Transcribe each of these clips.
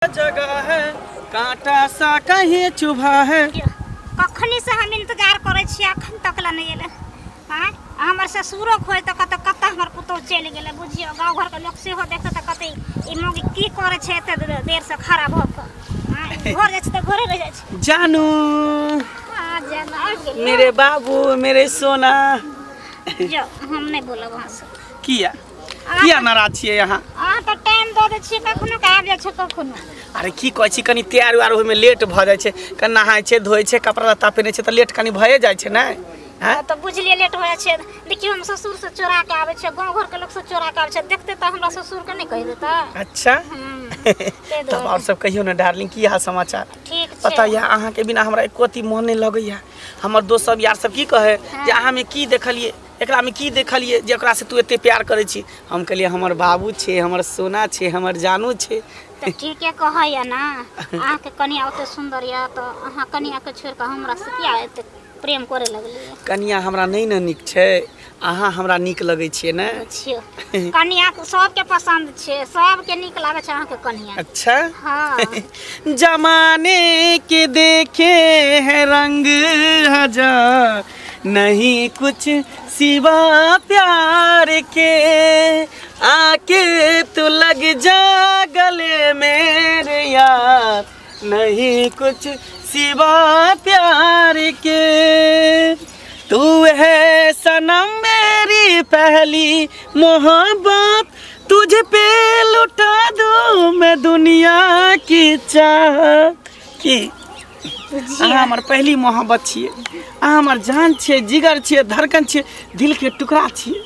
जगह है कांटा सा कहीं चुभा है। कखनी से हम इंतजार करै छियै, अखन तक ला नहि एलै। आँय, हमर ससुरो खोज तऽ कहतै कतऽ हमर पुतोहु चलि गेलै। बुझियौ, गाँव घरके लोक सेहो देखतै तऽ कहतै ई मौगी की करै छै एते देर से खड़ा भऽ कऽ। आँय, घर जाइ छै तऽ घरे रहि जाइ छै। जानू। हाँ, जान आबि गेलियै। मेरे बाबू, मेरे सोना। जो, हम नहि बोलब अहाँसँ। किया किया नाराज छियै अहाँ? अहाँ तऽ टाइम दऽ दै छियै, कखनो के आबि जाइ छै कखनो। अरे की कहै छी, कनि तैयार उयार होइमे लेट भऽ जाइ छै, कनि नहाय छै, धोइ छै, कपड़ा लत्ता पहिनै छै तऽ लेट कनि भए जाइ छै ने। आँय? तऽ बुझलियै, लेट हो जाइ छै। देखियौ, हम ससुरसँ चोरा के आबै छियै, गाँव घरके लोकसँ चोरा के आबै छै, देखतै तऽ हमरा ससुरके नहि कहि देतै? अच्छा। ताहि तब दुआरे। आओर सब कहियौ ने डार्लिंग, की हाल समाचार? ठीक छै। पता यऽ, अहाँके बिना हमरा एको अथी मोन नहि लगैया। हमर दोस्त सब, यार सब की कहै जे अहाँमे की देखलियै, एकरामे की देखलियै जे ओकरासँ तू एते प्यार करै छी? हम कहलियै हमर बाबू छै, हमर सोना छै, हमर जानू छै। तऽ ठीके कहैया ने, अहाँके कनिया ओते सुन्दर यऽ तऽ अहाँ कनियाके छोड़ि कऽ हमरा से किया एते प्रेम करे लगलियै? कनिया हमरा नहि ने नीक छै, अहाँ हमरा नीक लगै छियै ने। बुझियौ, कनिया सबके पसन्द छै, सबके नीक लागै छै अहाँके कनिया। अच्छा। हाँ। जमाने के देखे हैं रंग हजार, नहीं कुछ सिवा प्यार के, आके तू लग जा गले मेरे यार, नहीं कुछ सिवा प्यार के, तू है सनम मेरी पहली मोहब्बत, तुझ पे लुटा दूँ मैं दुनिया की चाहत की। अहाँ हमर पहली मोहब्बत छियै, अहाँ हमर जान छियै, जिगर छियै, धड़कन छियै, दिलके टुकड़ा छियै।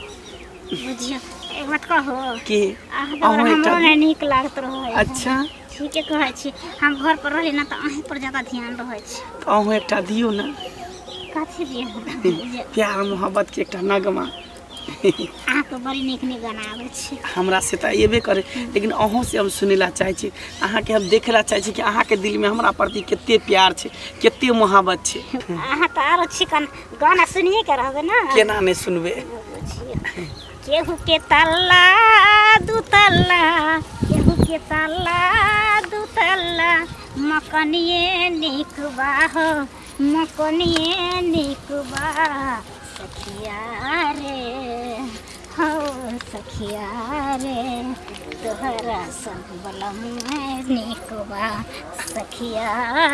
बुझियौ, एक बात कहू? की? अहाँके अहूँ एकटा हमरो नहि नीक लागत रहै। अच्छा। ठीके कहै छी, हम घर पर रहली ने तऽ अहीं पर ज्यादा ध्यान रहै छै। तऽ अहूँ एकटा दियौ ने। कथी दियौ? प्यार मोहब्बतके एकटा नगमा। अहाँके बड़ी नीक नीक गाना आबै छै। हमरा से तऽ अयबे करे, लेकिन अहूँ से हम सुनै ला चाहै छी, अहाँके हम देखै ला चाहै छी कि अहाँके दिलमे हमरा प्रति कते प्यार छै, कते मोहब्बत छै। अहाँ तऽ आरो चिकन गाना सुनिए के रहबै ने। केना नहि सुनबै? बुझियौ, केहू के तल्ला दू तल्ला, केहू के तल्ला दू तल्ला, मकनिए नीक बा हो, मकनिए नीक बा, सखिया रे हो, सखिया रे, तोहरा संग बलमुआ नीक बा, सखिया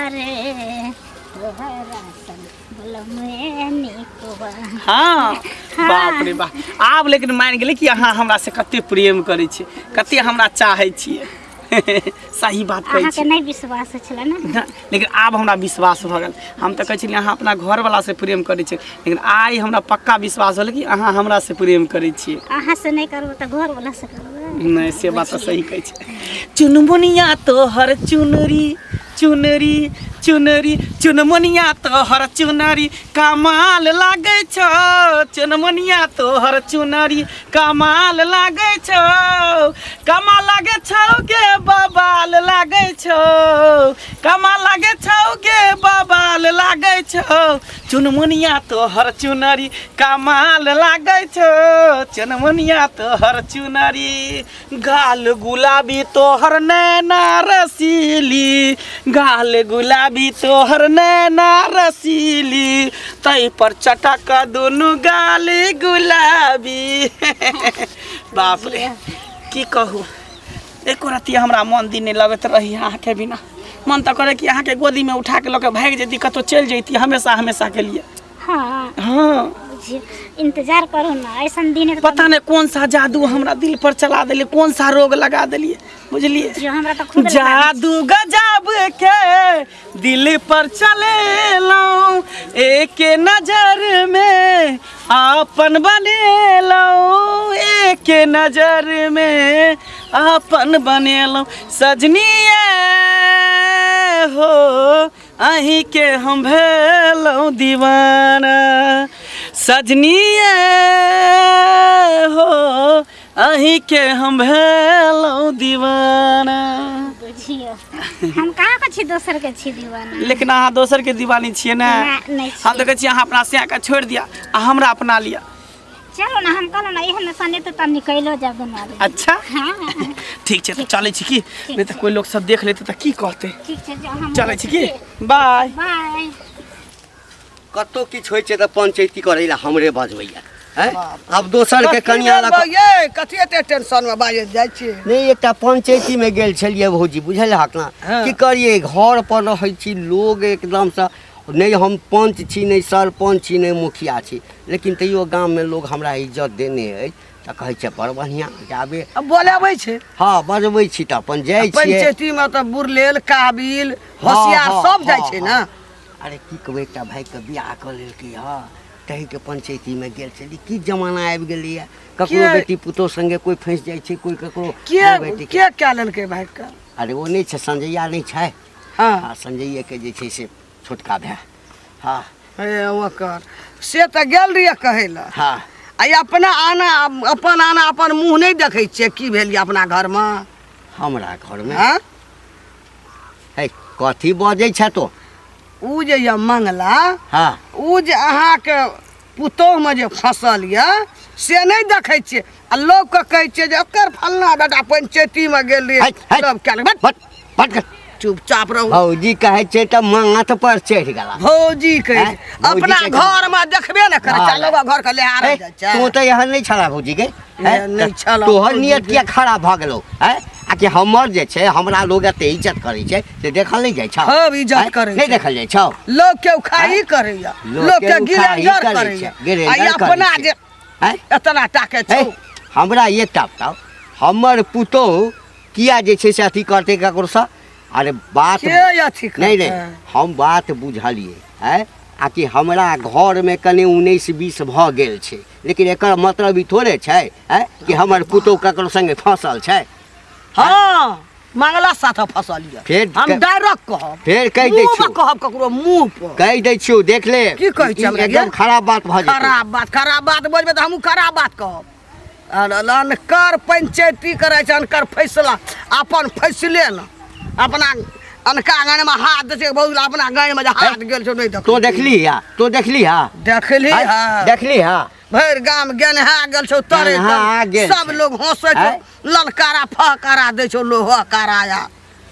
रे, तोहरा संग बलमुआ नीक बा। हाँ, बाप रे बाप, आब लेकिन मानि गेलै कि अहाँ हमरा से कते प्रेम करै छियै, कते हमरा चाहै छियै। सही बात कहै अहाँके छी। नहि विश्वास छलै ने? ना, लेकिन आब हमरा विश्वास भऽ गेल। हम तऽ कहै छलियै अहाँ अपना घरवला से प्रेम करै छियै, लेकिन आइ हमरा पक्का विश्वास भेल कि अहाँ हमरा से प्रेम करै छियै। अहाँ से नहि करबै तऽ घरवला से करबै? नहि, से बात तऽ सही कहै छै। चुनमुनिया तोहर चुनरी, चुनरी, चुनरी, चुनमुनिया तोहर चुनरी कमाल लागै छौ, चुनमुनिया तोहर चुनरी कमाल लागै छौ, कमाल लागै छौ गे, बबाल लागै छौ, कमाल लागै छौ गे, बबाल लागै छौ, चुनमुनिया तोहर चुनरी कमाल लागै छौ, चुनमुनिया तोहर चुनरी। गाल गुलाबी तोहर नैना रसीली, गाल गुलाबी तोहर नैना रसीली, तै पर चटक दुनू गाल गुलाबी। बाप रे, की कहू, एको रत्ती हमरा मन दिन नहि लगैत रही अहाँके बिना। मन तऽ करे कि अहाँके गोदीमे उठा के लऽ के भागि जैती, कतहु चलि जैती हमेशा हमेशा के लिए। हाँ। हाँ। बुझियौ, इंतजार करू ने, ऐसन दिन हेतै। पता नहीं कौन सा जादू हमरा दिल पर चला देलिए, कौन सा रोग लगा देलिए, बुझलिए? बुझियौ, हमरा तऽ खुद लगा। जादू गजब के दिल पर चलेलहुँ, एक नजर में आपन बनेलहुँ, एक नजर में आपन बनेलहुँ, सजनिए हो, अहीँके हम भेलहुँ दीवाना, सजनिए हो, अहीँके हम भेलहुँ दीवाना। बुझियौ, हम कहाँ के छी दोसर के छी दीवाना? लेकिन अहाँ दोसरके दीवानी छियै ने? नहि, नहि। हम तऽ कहै छी अहाँ अपना सैयाके छोड़ि दिअ आ हमरा अपना लिअ। चलू ने, हम कहलहुँ ने एहन सने तऽ निकलो जायब दुनू आदमी। अच्छा। हाँ। ठीक छै, तऽ चलै छी की, नहि तऽ कोइ लोक सब देख लेतै तऽ की कहतै। ठीक छै, जाउ, हम चलै छी की, बाय बाय। कतौ किछु होइ छै तऽ पंचैती करै लए हमरे बजबैया हैं? आब दोसर के कनिया लऽ कऽ- ये कथी एते टेंशन में बाजैत जाइ छी? नहि, एकटा पंचैती में गेल छलियै भौजी, बुझल हक ने? हाँ। की करियै, घर पर रहै छी, लोग एकदमसँ नहि, हम पंच छी नहि, सरपञ्च छी नहि, मुखिया छी, लेकिन तैयो गाममे लोग हमरा इज्जत देने अछि तऽ कहै छै बड़ बढ़िआँ जाबे आ बोलाबै छै। हँ, बजबै छी तऽ अपन जाइ छियै। पंचायती में तऽ बुरलेल काबिल होशियार सब जाइ छै ने। अरे की कहबै, एकटा भाइके बियाह कऽ लेलकै हँ, ताहिके पंचैतीमे गेल छली। की जमाना आबि गेलैए, ककरो बेटी पुतोह सङ्गे कोइ फँसि जाइ छै, कोइ ककरो के बहू बेटीके। के कए लेलकै भाइ के? अरे ओ नहि छै, संजैया नहि छै? हँ। हँ, संजैयेके जे छै से छोटका भाय। हँ। हे, ओकर से तऽ गेल रहियै कहै लए। हँ। आ ई अपना आना, अपन आना, अपन मुँह नहि देखै छियै, की भेल यऽ अपना घरमे? हमरा घरमे? हँ। हे, कथी बजै छै तो? उ जे यऽ मंगला। हँ। उ जे अहाँके पुतोहमे जे फसल यऽ से नहि देखै छियै, आ लोकके कहै छियै जे ओकर फल्लाँ बेटा पंचैतीमे गेल रहियै। हट, हट। सब कए लेलक। बट बट कर। चुपचाप रहू। भौजी कहै छै तऽ माथ पर चढ़ि गेला। भौजी कहै हैं? छै। भौजी अपना कहै छै। घरमे देखबे ने करै छै, हँ। लोक घरके लेहार हे, जाइ छै। तू तऽ एहन नहि छला भौजी के। एहन नहि छला तोहर भौजी नियत के। किया खराब भऽ गेलौ? हैं? आ कि हमर जे छै, हमरा लोग एते इज्जत करै छै से देखल नहि जाइ छौ? खूब इज्जत हैं? करै नहि छै। देखल जाइ छौ? लोक के उखाही हैं? करैया, लोक लोक के के उखाही गिलेंजर करै करैया छै, गिलेंजर आ ई करै अपना छै। जे हैं? एतना टाके हे, छौ। हमरा एकटा बताउ, हमर पुतोहु किया जे छै से अथी करतै ककरोसँ? अरे बात के अथी नहि नहि करतै? हम बात बुझलियै है, आ कि हमरा घरमे कनि 19-20 भऽ गेल छै, लेकिन एकर मतलब ई थोड़े छै है कि हमर पुतोहु ककरो संगे फँसल छै। हँ, मंगला साथ फसल यऽ। फेर हम डायरेक्ट कहब। फेर कहि दै मुँह छियौ। पर कहब, ककरो मुँह पर कहि दै छियौ, देख ले। की कहै छी ई हमरा एकदम गे? खराब बात भऽ जेतै। खराब बात, खराब बात बजबै तऽ हमहूँ खराब बात कहब। अनकर पंचायती करै छै, अनकर फैसला, अपन फैसले ने अपना अनका आंगनमे हाथ दै छै बहुत, अपना आंगनमे जे हाथ गेल छौ नहि देख। तो देखली हा? तो देखली हा? देखली। आँय? हा। देखली हा। भरि गाम गेनहा गेल छौ तरे गेनहा तर। गेल सब छै। लोग हंसै छौ। आँय? ललकारा फहकारा दै छौ लोग, हकारा या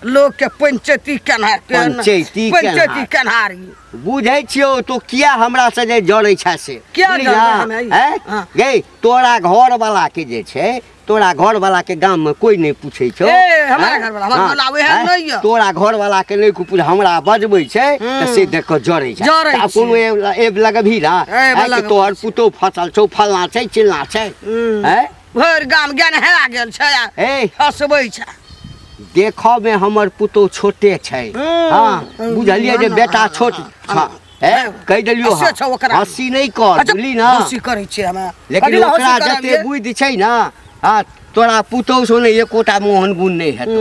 लोग के पंचायती केनहार, पंचायती पंचायती केनहार। केनहारी। बुझै छियौ तो किया हमरा से जे जरै छै से? किया बुझलिही? जरबै हमे? हैं? हाँ। गै, तोरा घर वाला के जे छै, तोरा घर वाला के गाम में कोई नहीं पूछै छौ। ए, हमरा हैं? घरवाला, हमर हाँ, घरवाला ओहन हैं? नहि यऽ। तोरा घर वाला के नहि पूछ, हमरा बजबै छै तऽ से देख कऽ जरै छै। जरै तऽ आब छै। कोनो एब लगबही ना, एब हैं, कि लगबै तोहर पुतोह फसल छौ, फल्लाँ छै, चिल्लाँ छै। हैं? भरि गाम गेनहा गेल छै आ ए। हँसबै छै। देखऽ में हमर पुतोह छोटे छै। हँ, बुझलियै जे बेटा छोट। हँ, हे, कहि देलियौ। से हँ। छौ ओकरा। हँसी नहि कर। अच्छा, बुझली ना? हँसी करै छियै हमे? लेकिन कथी लए हँसी ओकरा करब जते ये? बुद्धि छै ना, हँ, तोरा पुतोह सँ ने एकोटा मोहन गुण नहि हेतौ,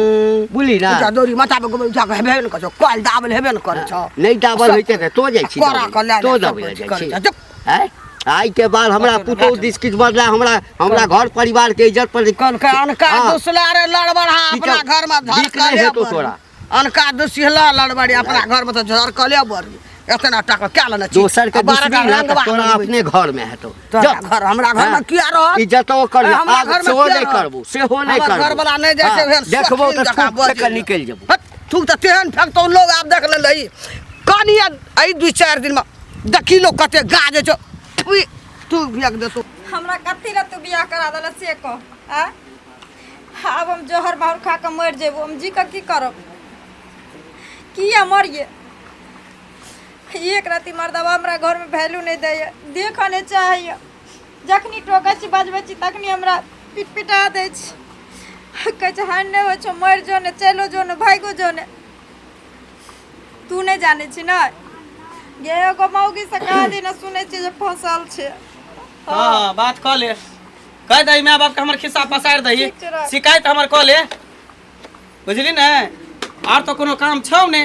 बुझली ना? उठा दौड़ी माथा पर गोबर उठा कऽ हेबे ने करै छौ, कल दाबल हेबे ने करै छौ। नहि दाबल होइते तऽ तो जाइ छी कोरा दबै कऽ लए तो लए सब दबै लए किछु जाइ करै छी। छै। चुप। आँय? आइ के बाद हमरा कतौ पुतोह बैठ। दिस किछु बदला, हमरा हमरा घर परिवार के इज्जत पर। कहलकै अनका हाँ। दुसला रे लड़बड़ा, की अपना कहू? घर में बीक नहि धरकले हेतौ बड़ी। तोरा। अनका दुसला लड़बड़ी, अपना घर में तऽ झरकले बड़ी, एतना टाका क्या लेने छी? दोसर के आ 12 टा दुश्मनी ना तऽ रंगवा तोरा बनबै। अपने घर में हेतौ। तोरा जा। घर, हमरा घर में हाँ। किया रहत? इज्जत ओकर ए, हमरा आब घर में सेहो किया नहि रहत? करबू, सेहो नहि हमर करबू। घरवला नहि जाइ छै हाँ, ओहन देखबौ शौकीन तऽ जकाँ थूक फेक कऽ बजै। निकलि जेबौ। हट, थूक तऽ तेहन फेकतौ लोग, आब देख लेलही कनिये एहि 2-4 दिन में देखी लोग कते गाजै छौ, थुइ, थूक फेक देतौ। हमरा कथी लए तू बियाह करा देलह से कह। आँय, आब हम जहर माहुर खा कऽ मरि जेबो, हम जी कऽ की करब? किया मरिए? एक राति मर्दबा हमरा घरमे वैल्यू नहि दैए, देखऽ नहि चाहैए। जखनी टोकै छी, बजबै छी, तखनी हमरा पिट पिटा दै छै, कहै छै हानि नहि होइ छौ, मरि जो ने, चलो जो ने, भागो जो ने। तू नहि जानै छी ने गे, एगो मौगीसँ कहा दिन सुनै छियै जे फँसल छै। हाँ, बात कऽ ले, कह दही माय बाप के हमर खिस्सा पसारि दही। ठीक छै, राख। शिकायत हमर कऽ ले, बुझली ने? आर तो कोनो काम छौ ने,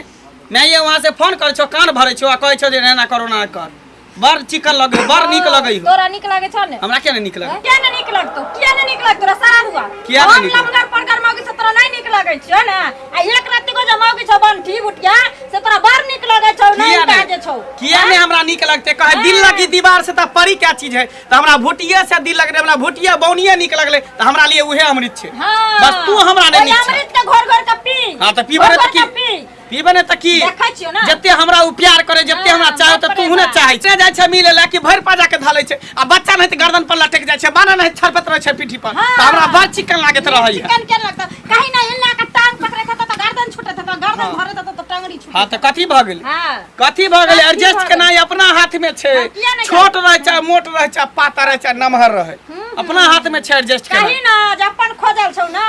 माइए वहाँ से फोन करै छौ, कान भरै छौ आ कहै छौ जे एना करो, ना कर। बड़ चिकन लगे, बड़ नीक लगे हो। तोरा नीक लागे छौ ने? हमरा किया नहीं नीक लगे? किया ने नीक लगतौ? किया ने नीक लगतौ रे सारा हुआ? किया ने हम नीक लमगर पड़गर मौगी से तोरा नहीं नीक लगै छौ ने? आ एक रत्ती को जे मौगी छौ बंठी बुटिया से तोरा बड़ नीक लगै छौ, नहीं किया काजे छौ। किया नहीं हमरा नीक लगते? कहे दिल लगी दीवार से त परी क्या चीज है, त हमरा भुटिये से दिल लगले, हमरा भुटिया बौनिये नीक लगले, त हमरा लिए उहे अमृत छे। हाँ। बस तू हमरा नहीं ओहि नीक छे। अमृत के घोर घोर के पी। हाँ, त पीबे ने घोर त की? घोर के पी। पीबे ने त की? देखै छियौ ने। जते हमरा उ प्यार करे, जते हाँ, हमरा चाहे त बाप तू रे हुने बाप। चाहे छै। जाइ छै मिले ला कि भरि पाजा के धालै छै, आ बच्चा नहीं त गर्दन पर लटक जाइ छै, बाना नहीं छरपत रहै छै पीठी पर, हाँ। त हमरा बड़ चिकन लागैत रहै। चिकन केना लगतौ? कहीं ना एना के टांग पकड़े था त गर्दन छूटत था, गर्दन धरे था त टांगड़ी छूटत। हाँ त कथी भ गेलै? हाँ। कथी भ गेलै? कथी एडजस्ट भऽ केनाइ अपना हाथ में छै। हाँ, किया नहि छोट रहै चाहे मोट रहै, चाहे पातर रहै चाहे नमहर रहै, अपना हाथ में छै एडजस्ट कहीं केनाइ। ना जे अपन खोजल छौ ना,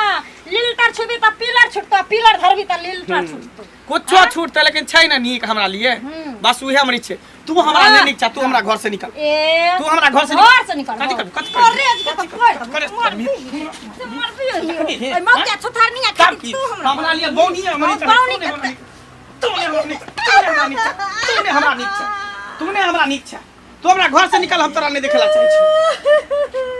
लीलटर छुबी त पिलर छुटतो, पिलर धरबी त लीलटर छुटतो। कुछो छूटते लेकिन छै ना नीक हमरा लिए, बस उहे हमरी छै। तू हमरा नहीं नीक छा, तू हमरा घर से निकल। ए तू हमरा घर से निकल। घर से निकल। कथी करबी? कथी तोरे करबी? आज के तो कोई करे मरबी से मरबी होई। ओइ मौका छुथार नहीं तब खाती की? तू हमरा। हमरा लिए बौनी है, हमरी हाँ, बौनी तूने तूने हमरा नीक, तूने हमरा नीक, तूने हमरा नीक छा, तूने हमरा नीक छा, तू हमरा घर से निकल, हम तोरा नहीं देखेला चाहे छी।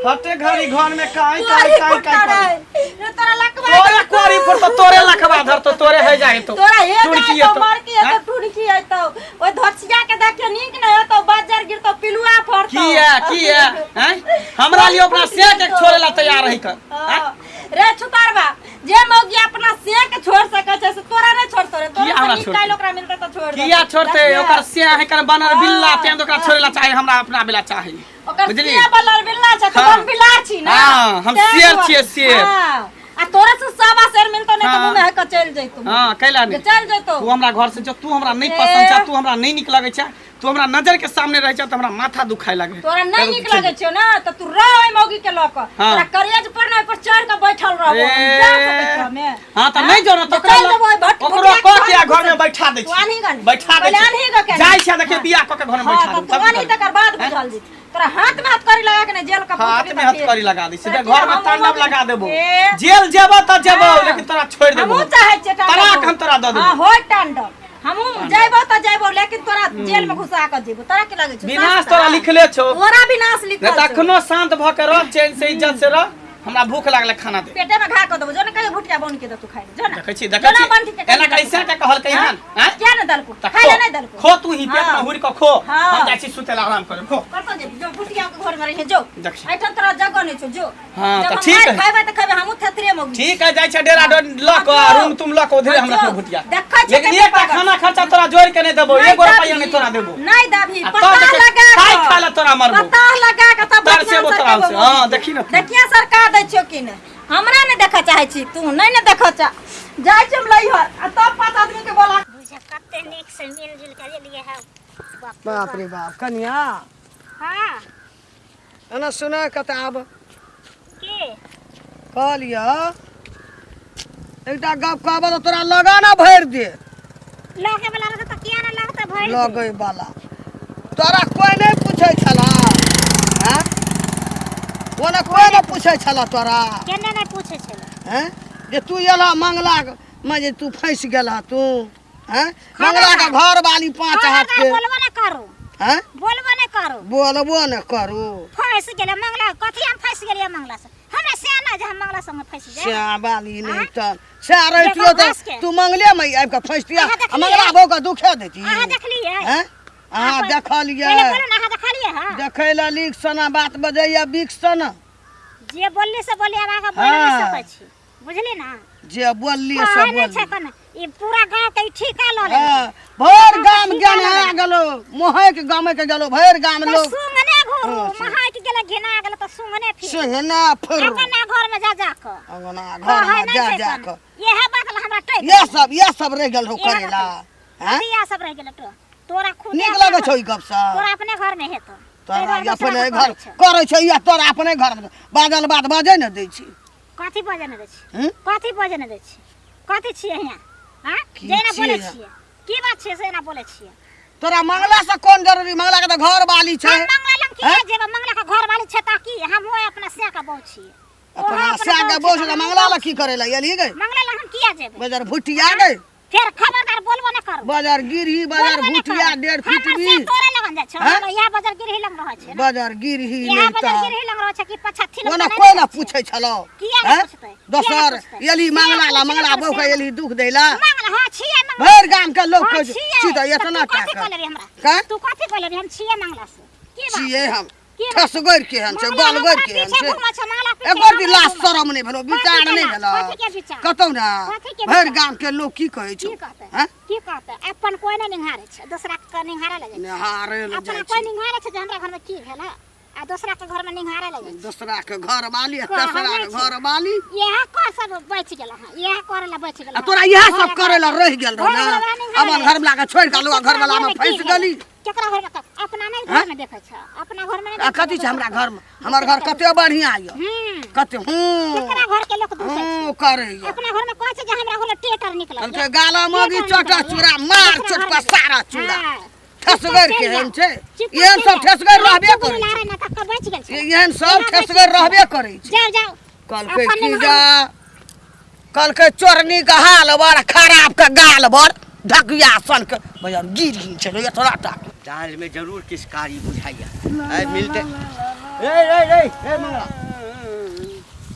हटे घड़ी घर में काई काई कोरी काई फुटता काई रहे। करे। रे तोरा लकवा तोरे कोरी फुटतो, तोरे लखवा धरतो, तोरे है जाए तो तोरा हे टुनकी जाए तो एतो। मरकी हेतो हैं? टुनकी हेतो। ओइ धोछिया के देखियो नीक नहीं हेतो, बाजार गिरतो पिलुआ फरतो। किया किया हैं? हमरा लिए अपना से के छोड़े ला तैयार है कर। हाँ। रे छुतारबा, जे मौगी अपना से के छोड़ सकै छै से तोरा नहीं छोड़तो रे। तोरा किया हमरा से नीक छोड़तै? काल्हि ओकरा मिलतै तऽ छोड़ देतै। किया छोड़ते? देखिए। ओकर से है कर बनल बिल्ला, तें तो ओकरा छोड़े ला चाहे, हमरा अपना बिला चाहे। ओकर बुझली? सिया बनल बिल्ला छै, तऽ हाँ। हम बिला छी ना। हाँ, हम तें शेर दुआरे। छियै, शेर। हाँ। आ तोरा से सवा शेर मिलतो नहीं तऽ हाँ। मुँह में है के चलि जैतो। हाँ, कैला नहीं? चलि जैतो। तू हमरा घर से जो, तू हमरा नहीं ए। पसंद छै, तू हमरा नहीं नीक लगै छै, तू हमरा नजर के सामने रहै छै तऽ हमरा माथा दुखाय लागे। तोरा नहीं नीक लगै छौ ना तऽ तू रह ओहि मौगी के लऽ कऽ। हाँ। तोरा करेज पर ना ओहि पर चढ़ि कऽ बैठल रहबो। हम जा सकै छियौ हमे। हाँ तऽ नहीं जो ना तऽ चलि जेबो ओहि भट्टी ओकरो भुटिया कह के के घर घर में बैठा दै तू आनही गऽ ने। बैठा दै पहिले आनही गऽ के। जाइ छै देखिए बियाह कऽ के घर में हाँ, बैठा तऽ देब। तू आनही तकर बाद बुझल जेतै। तोरा हाथ में हथकड़ी लगा के ने जेल के हाथ में हथकड़ी लगा दै सीधे घर में तांडव लगा देबो। ए। जेल जेबो तऽ जेबो, हाँ। लेकिन तोरा छोड़ देबो। हमहूँ चाहै छियै तांडव। तलाक हम तोरा दऽ देबो। हाँ, होय तांडव। हमहूँ जइबो तऽ जइबो, लेकिन तोरा जेल में घुसा के जेबो। तोरा की लगै छौ? विनाश तोरा लिखले छौ। तोरा विनाश लिखल नहीं तऽ छौ। अखनो शांत भऽ के रह, चैन से इज्जत से रह। हमरा भूख लागल, खाना दे। पेटे में घा कऽ देबो। जो ने कहियो भुटिया बन के दे तू खाइ ले। जो ना। देखै छी, जो देखै ना छी बंटी के एना कहियो कैसे के कहलकै हन? हैं? किया ने देलको? तऽ खाइ ले नहीं देलको? खो तू ही, पेट में हाँ। हुर के खो। हाँ। हम जाइ छी सुते ला, आराम करे, खो। कतऽ जेबही? जो भुटिया के घर में रहिहे जो। देखी। एहिठाम तोरा जगह नहीं छौ, जो। हाँ, जब तऽ हम ठीक मारि है। खैबै तऽ खैबै, हमहूँ थेथरे मौगी। ठीक है, जाइ छै डेरा डोर लऽ कऽ हाँ, रूम तुम लऽ कऽ उधरे हाँ, हम रखबै जो। भुटिया। देखै छियै लेकिन कते एकटा पागल। खाना खर्चा तोरा जोड़ि के नहि देबौ, नहीं एगो रुपैआ दबही, नहि तोरा देबौ। नहीं दबही, आ पता तब देखै, लगा खाइ कऽ। खाइ लए तोरा मरबौ। पता लगा कऽ तब तर बढ़िआँ सेबो तोरा सरकेबौ से। हाँ, मौगी। देखी ने तू। देखिए सरका दै छियौ कि नहि। हमरा नहि देखऽ चाहै छी तू, नहि ने देखऽ चाह। जाइ छी हम लैहर आ तब 5 आदमी के बोला। बुझे कते नीक से मिल जुल के एलियै है। बाप रे बाप रे बाप कनिया। हाँ। एना सुना कतऽ आब। की? कहलियौ एकटा गप कहबऽ तऽ तोरा लगाना भरि दे। लगे वाला रहतै तऽ किया ने लगतै भरि दे। लगै वाला तोरा कोइ नहि पूछै छला? हैं? ओना कोइ नहि पूछै छला तोरा? केने नहि पूछै छलै? हैं? जे तू एलह मंगला मे जे तू फँसि गेलह तू, हैं? मंगला के घर वाली 5 हाथ के। बोलबो नहि करू। हैं? बोलबो नहि करू। बोलबो नहि करू। फँसि गेलै मंगला, कथी हम फँसि गेलियै मंगला से? हमरा से ना जे हम मंगला संगे फँसि जाए। श्याम वाली नहीं तऽ सएह रहितियो देखो तऽ घास के। तू मंगले मे आबि कऽ फँसतिया अहाँ आ देखलियै? मंगला बहू के दुखे दैती। अहाँ देखलियै? हैं? अहाँ देखलियै? पहिले बोलू ने, अहाँ देखलियै? हाँ? देखै लए लीक सना बात बजैया बीक सना। जे बोलली से बोलली, आब आगाँ बोलि नहि हाँ। सकै छी, बुझली ना? जे बोलली से कहै नहि छै बोलली। कोना ई पूरा गाँव के ई ठीका लऽ लेलकै। हाँ, भरि गाम ठीका ज्ञान लऽ आ लेलकै। गेलो, मोहक गामे के गेलो भरि गाम तऽ लोग। सुंघने घुरू, हाँ, महक गेलै, घिना गेलै तऽ सुंघने फिर। सुंघना फिरू। अंगना घर में जा जा कऽ। अंगना घर कहै में नहि जा छै जा कोना। कऽ। इएह बात लए हमरा टोकि इएह देलकै। सब, इएह सब रहि गेल रहो इएह करेला। बात। हैं? कथी इएह सब रहि गेलै तो? तोरा खुद नीक अपना लगै घर- छौ ई गप सब? तोरा अपने घर में हेतौ। तोरा ताहि दुआरे अपने दोसराके घर करै छौ। करै छै या तोरा अपने घर में बाजल बात बाजै ने दै छी। कथी बजै ने दै छी? हम्म? कथी बजै ने दै छी? कथी छियै हियाँ? हाँ? की जेना छियै बोलै हियाँ? छियै। की बात छियै से एना बोलै छियै? तोरा मंगला से कोन जरूरी? मंगला के तऽ घर वाली छै। हम मंगला लग किया हैं? जेबै? मंगला के घर वाली छै ताकि हम ओहि अपना सिया के बहू छियै। अपना ओहो सिया के बहू छै तऽ हमहूँ मंगला बहू लग की करै लए एलही गै? मंगला लग हम किया जेबै? बजार भुटिया गै? फेर खबरदार बोलबो न करू। बाजार गिरही, बाजार बोलबो न भुटिया, करू। 1.5 फीट हमर सिया बीस। तोरे लगन लग जाइ छौ हैं? हमरा इएह बजर गिरही लग रहै छै ने बजर गिरही इएह नहि बजर तऽ गिरही लग रहै छै कि पछाथी लग ओना तऽ कोइ नहि ना रहै छै। पूछै छलौ किया नहि हैं? पूछतै? किया दोसर नहि पूछतै? एली किया मंगला ला पूछतै? मंगला बहू के एली दुख दैला मंगला हाँ छियै मंगला भरि गाम के लोग हाँ, कहै छै, छियै। छी तऽ तऽ एतना तू कथी टा कहले रही हमरा का? तू कथी कहले रही हम छियै मंगला से की बात छियै हम की बात? ठसगरि केहन छै मंगला गलगरि हमरा केहन पीछे छै घूमै छै, मंगला पीछे एको दिन हमरा लाज घूमै। शरम नहि भेलो विचार कथी के नहि लाज? भेलो कथी के विचार? कतौ ना कथी के भरि विचार? गाम के लोग की कहै छौ की कहतै हैं? की कहतै अपन कोइ नहि निहारै छै दोसरा के निहारे लगे छै निहारे लए अपना जाइ कोइ छै निहारे छै जे हमरा घरमे की भेल आ दोसरा के घरमे निहारे लगे छै दोसरा के घर वाली आ कहै तेसरा के छै। घर वाली इएह कर सब बचि गेल हँ इएह करे ला बचि गेल आ तोरा इएह सब करे ला रहि गेल रहो घर ना वाला निहारे अपन घर वाला के छोड़ि के लोग घर वाला में फंसि गेली केकरा घर में अपना नहीं घर में देखै छ अपना घर में नहीं आ कथी छै हमरा घर में हमर घर कते बढ़िया यऽ हम्म कते हूँ केकरा घर के लोग दूसै छै हूँ करैया अपना घर में कहै छै जे हमरा घर में टेटर निकलल कहलकै गाला मगी चटा चूड़ा मार चोट पसारा चूड़ा ठेसगर केहन छै एहन सब ठेसगर रहबे करै लारे ना तक बच गेल छै एहन सब ठेसगर रहबे करै छै जाओ जाओ कहलकै की जा कहलकै चोरनी के हाल बड़ खराब के गाल बड़ ढकिया सन के भैया गिर गिर छै एतरा टा दाल में जरूर किछु कारी बुझाइया आइ मिलते रे रे रे रे मंगला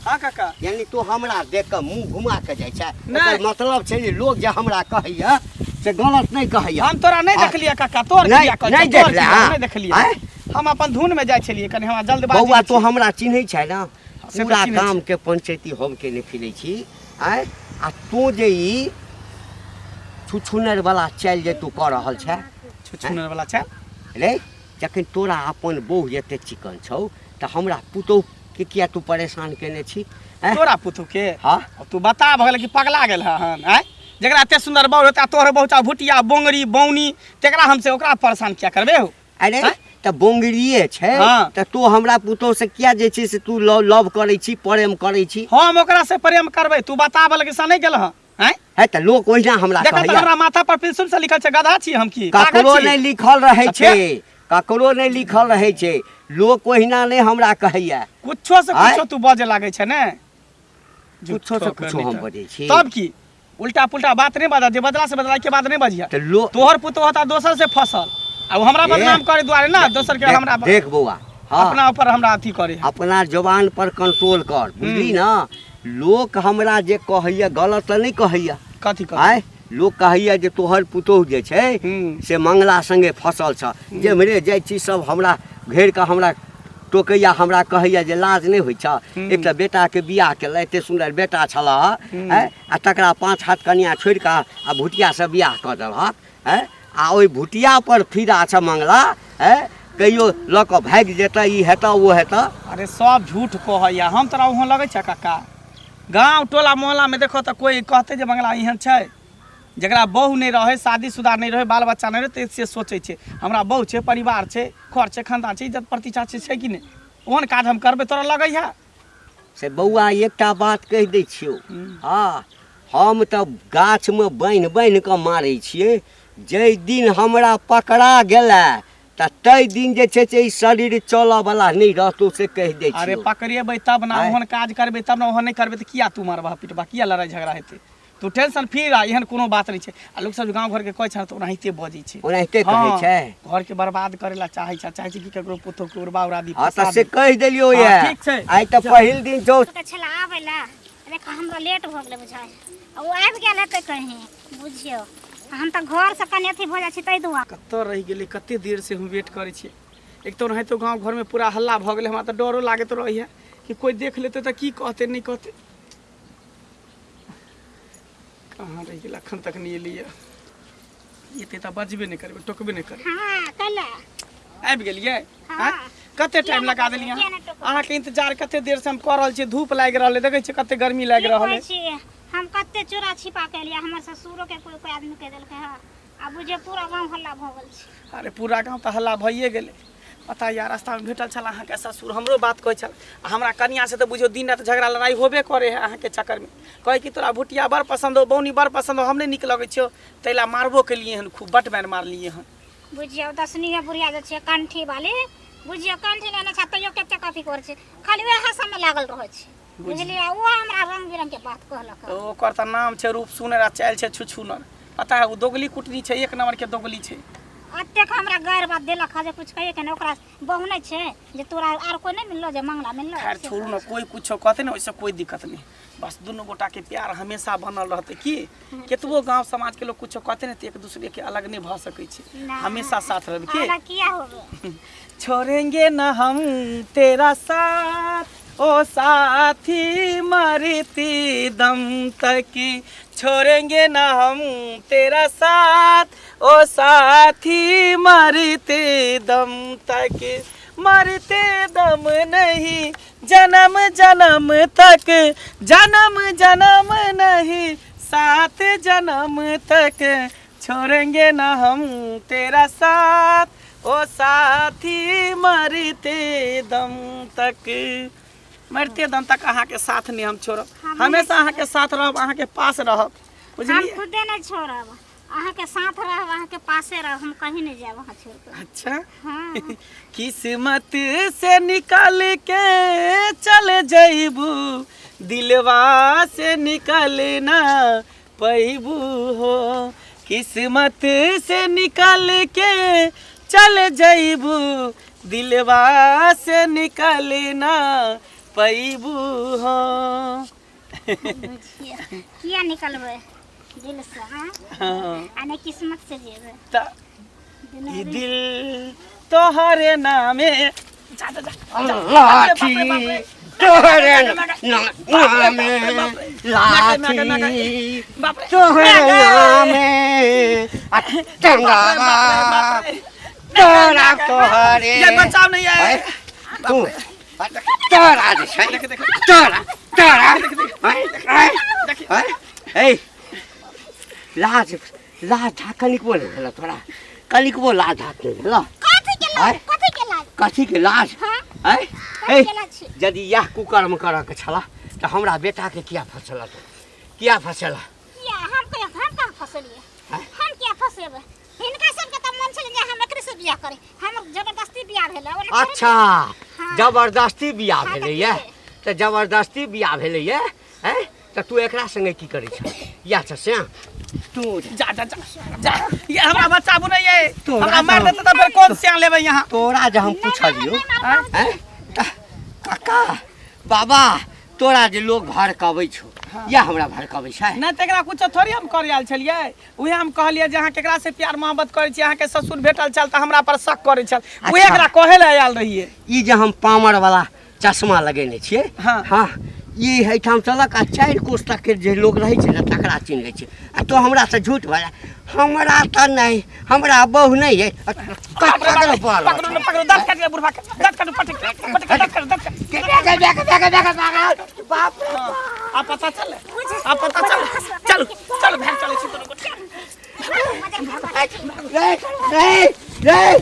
हाँ काका यानी तू हमरा देख कऽ मुंह घुमा के जाइ छै नहि। एकर मतलब छै जे लोग जे हमरा कहैया से गलत नहि कहैया हम तोरा नहि हाँ। देखलियै काका तोर नहि- किया कहै नहि छौ? तोर देखले, किया? हाँ। नहि देखलियै आँय? हम अपन धुन में जाइ छलियै कनि हमरा जल्दबाजी बौआ में तू हमरा चिन्है छै ने से तऽ पूरा चिन्है गाम के पंचायती हम केने फिरै छी आँय आ तू जे ई छुछुनर वाला चालि जे तू कऽ रहल छै छुछुनर वाला चालि रे जखन तोरा अपन बहू एते चिकन छौ तऽ हमरा पुतोहु के किया तू परेशान केने छी आँय? तोरा पुतहु के हाँ अब तू बता भऽ गेल कि पगला गेल हन आँय जकरा एते सुन्दर बहू हेतै आ तोहर बहू छौ भुटिया बोंगरी बौनी तकरा हमसे ओकरा परेशान किया करबे हो अरे आँय? तऽ बोंगरिए छै हाँ। तऽ तू हमरा पुतोहु से किया जे छै से तू लव लव करै छी प्रेम करै छी हम ओकरा से प्रेम करबै तू बता बल कि से नहि गेल हँ आँय है तऽ लोक ओहिना हमरा देखा तऽ कहैया हमरा माथा पर पिलसुम से लिखल छै गधा छी हम की पागल ककरो छी नहि लिखल रहै तऽ छै ककरो नहि लिखल रहै छै लोक ओहिना नहि हमरा कहैया कुछो से आँय? कुछो तू बजे लागै छै ने कुछो से झूठो कुछो के हम नहीं बजै छी तब की उल्टा पुल्टा बात नहीं बजा जे बदला से बदला के बात नहीं बजिया तऽ लोक तोहर पुतोह होता दोसर से फसल आ वो हमरा ए, बदनाम करे दुआरे ना दोसर के देख- हमरा देख बौआ हाँ अपना ऊपर हमरा अथी करे अपना जबान पर कंट्रोल कर बुझली ना लोक हमरा जे कहैया गलत तऽ नहि कहैया कथी कथी आँय लोक कहैया जे तोहर पुतोहु जे छै हूँ। से मंगला संगे फसल छ जेम्हरे जाइ छी सब हमरा घेर कऽ हमरा टोकैया हमरा कहैया जे लाज नहि होइ छ एकटा बेटाके बियाह केलक एते सुन्दर बेटा छलह आँय आ तकरा पाँच हाथ कनिया छोड़ि कऽ आ भुटियासँ बियाह कऽ देलहक आँय आ ओहि भुटिया पर फिदा छ मंगला आँय कहियो लऽ कऽ भागि जेतै ई हेतऽ ओ हेतऽ अरे सब झूठ कहैया हम तोरा वहाँ लगै छै काका गाँव टोला मोहल्लामे देखो तऽ कोइ कहतै जे बंगला एहन छै जकरा बहु नहि रहै शादीशुदा नहि रहै बाल बच्चा नहि रहै तऽ से सोचै छै हमरा बहु छै परिवार छै घर छै खानदान छै इज्जत प्रतिष्ठा छै छै कि नहि ओहन काज हम करबै तोरा लगैया से बौआ एकटा बात कहि दै छियौ हँ हम तऽ गाछमे बान्हि बान्हि कऽ मारै छियै जाहि दिन हमरा पकड़ा गेलै तऽ ताहि दिन जे छै से ई शरीर चलऽवला नहि रहतौ से कहि दै अरे छियौ पकड़ेबै तब ने आँय? ओहन काज करबै तब ने ओहन नहि करबै तऽ किया तू मारबह पिटबह किया लड़ाइ झगड़ा हेतै तू टेंशन फ्री रह एहन कोनो बात नहि छै आ लोक सब गाँव घरके कहै छै ने तऽ ओनाहिते बजै छै ओनाहिते कहै हँ, छै घरके बर्बाद करै लए चाहै छै चाहै छै कि ककरो पुतोहके उड़बा उड़ा दी हँ फंसा तऽ से दी। कहि देलियौ हँ, यऽ ठीक छै। आइ तऽ पहिल दिन छौ तऽ छलै आबै लए देख हमरा लेट भऽ गेलै बुझाइ ओ आबि गेल हेतै कहीं बुझियौ हम तऽ घरसँ कनि अथी भऽ जाइ छी ताहि दुआरे कतऽ रहि गेलै कते देर से हम वेट करै छियै एक तऽ ओनाहितो गाँव घरमे पूरा हल्ला भऽ गेलै हमरा तऽ डरो लागैत रहैए कि कोइ देख लेतै तऽ की कहतै नहि कहतै कहाँ रहि गेल एखन तक नहि एलैए एतै तऽ बजबे नहि करबै टोकबे नहि करबै हँ कैला आबि गेलियै हँ। आँय? कते टाइम किया लगा नहि देलियै किया अहाँ नहि टोकबै? अहाँके इंतजार कते देर से हम कऽ रहल छियै धूप लागि रहल है देखै छियै कते गर्मी लागि की रहल कहै है छी हम कते चोरा छिपा के एलियै हमर ससुरो के कोई कोई आदमी कहि देलकै हँ आ बुझियौ पूरा गाँव हल्ला भऽ गेल छै अरे पूरा गाँव तऽ हल्ला भइए गेलै पता यऽ रास्तामे भेटल छल अहाँके ससुर हमरो बात कहै छल आ हमरा कनियाँसँ तऽ बुझियौ दिन राति झगड़ा लड़ाइ होबे करै है अहाँके चक्करमे कहै कि तोरा भुटिया बड़ पसन्द हौ बौनी बड़ पसन्द हौ हम नहि नीक लगै छियौ ताहि लए मारबो केलियै हन खूब बड मारि मारलियै हन बुझियौ दसनीए बुढ़िया जे छै कंठी वाली बुझियौ कंठी लेने छै तैयो कतेक अथी करै छै खाली वएह सबमे लागल रहै छै बुझलियै ओ हमरा रंग बिरंग के बात कहलक तऽ ओकर तऽ नाम छै रूप सुनर आ चालि छै छुछुनर पता है ओ दोगली कुटनी छै एक नंबर के दोगली छै एतेक हमरा गैर बात देलक हँ जे कुछ कहिए के नहि। ओकरा बहु नहि छै जे तोरा आर कोइ नहि मिललो जे मंगला मिललो। खैर छोड़ू ने, कोई कुछो कहते ने ओहिसँ कोई दिक्कत नहीं, बस दुनू गोटा के प्यार हमेशा बनल रहते। की केतबो गांव समाज के लोग कुछो कहते ने तऽ एक दूसरे के अलग नहीं भऽ सकै छै, हमेशा साथ रहबै। की अलग किया होबे? छोड़ेंगे न हम तेरा साथ ओ साथी मरती दम तक, छोड़ेंगे न हम तेरा साथ ओ साथी मरते दम तक, मरते दम नहीं जन्म जन्म तक, जन्म जन्म नहीं सात जन्म तक, छोड़ेंगे न हम तेरा साथ ओ साथी मरते दम तक। मरते दम तक अहाँके साथ नहीं हम छोड़ब, हमेशा अहाँके साथ रहब, अहाँके पास रहब, हम बुझलियै? खुदे नहीं छोड़ब, अहाँके साथ रहब, अहाँके पासे रहब, हम कहीं नहीं जायब अहाँ छोड़ के। अच्छा। हाँ। किस्मत से निकल के चल जइबू, दिलवा से निकल ना पैबू हो, किस्मत से निकल के चल जइबू, दिलवा से निकल ना पैबू हो। बुझियौ किया निकलबै दिल से? हाँ। हाँ। आ नहि किस्मत से जेबै। त ई दिल तोहरे नामे जा जा जा। लाठी तोहरे नामे, लाठी तोहरे नामे आ टंगावा तोरा तोहरे। ये बचाव नहीं है। तू तोरा जे छै तोरा तोरा ए लाज लाज ढाक कनिकबो नहि भेल तोरा, कनिकबो लाज ढाक नहि भेल? कथी के लाज? आँय? कथी के लाज? कथी के लाज? हाँ। आँय? कथी के लाज छै? यदि इएह कुकर्म करऽके छलऽ तऽ हमरा बेटाके किया फँसेलऽ तू? किया फँसेलऽ? किया हम कहियो हम कहाँ फँसलियै? आँय? हम किया फँसेबै? हिनका सबके तऽ मन छलै जे हम एकरे से बियाह करी, हमर जबरदस्ती बियाह भेलै ओना थोड़े। अच्छा। हाँ। जबरदस्ती बियाह हाँ, तऽ भेलैए? की? तऽ जबरदस्ती बियाह भेलैए हैं तऽ तू एकरा संगे की करै छ? इएह छ श्याम तू? जा जा जा जा, ये हमरा बचाबू नहीं ये। तोरा हमरा मार तऽ- देते तऽ फेर कोन सियान लेबै यहाँ? तोरा जे हम पुछलियौ हैं तऽ काका बाबा तोरा जे लोग भड़कबै छौ, इएह हमरा भड़कबै छै? नहि तऽ एकरा कुछो थोड़ी हम करे आयल छलियै। उहे हम कहलियै जे अहाँ केकरा से प्यार मोहब्बत करै छी, अहाँके ससुर भेटल छल तऽ हमरा पर शक करै छल, उहे अच्छा। एकरा कहै लए आयल रहियै। ई जे हम पामर वाला चश्मा लगेने छियै। हाँ। हाँ, ई एहिठाम चलक आ 4 कोस तक के जे लोग रहै छै ने तकरा चिन्ह लै छै, आ तो हमरा से झूठ भऽ जाय, हमरा तऽ नहि, हमरा बहु नहि अइ। पकड़ू ने, पकड़ू, दाँत काटि बुढ़बा के, दाँत काटू, पटक पटक, दाँत काटू, दाँत काटू। बाप रे। आ पता चल, आ पता चल, चलू चलू, भाग चलै छी दुनू गोटे। रे रे रे।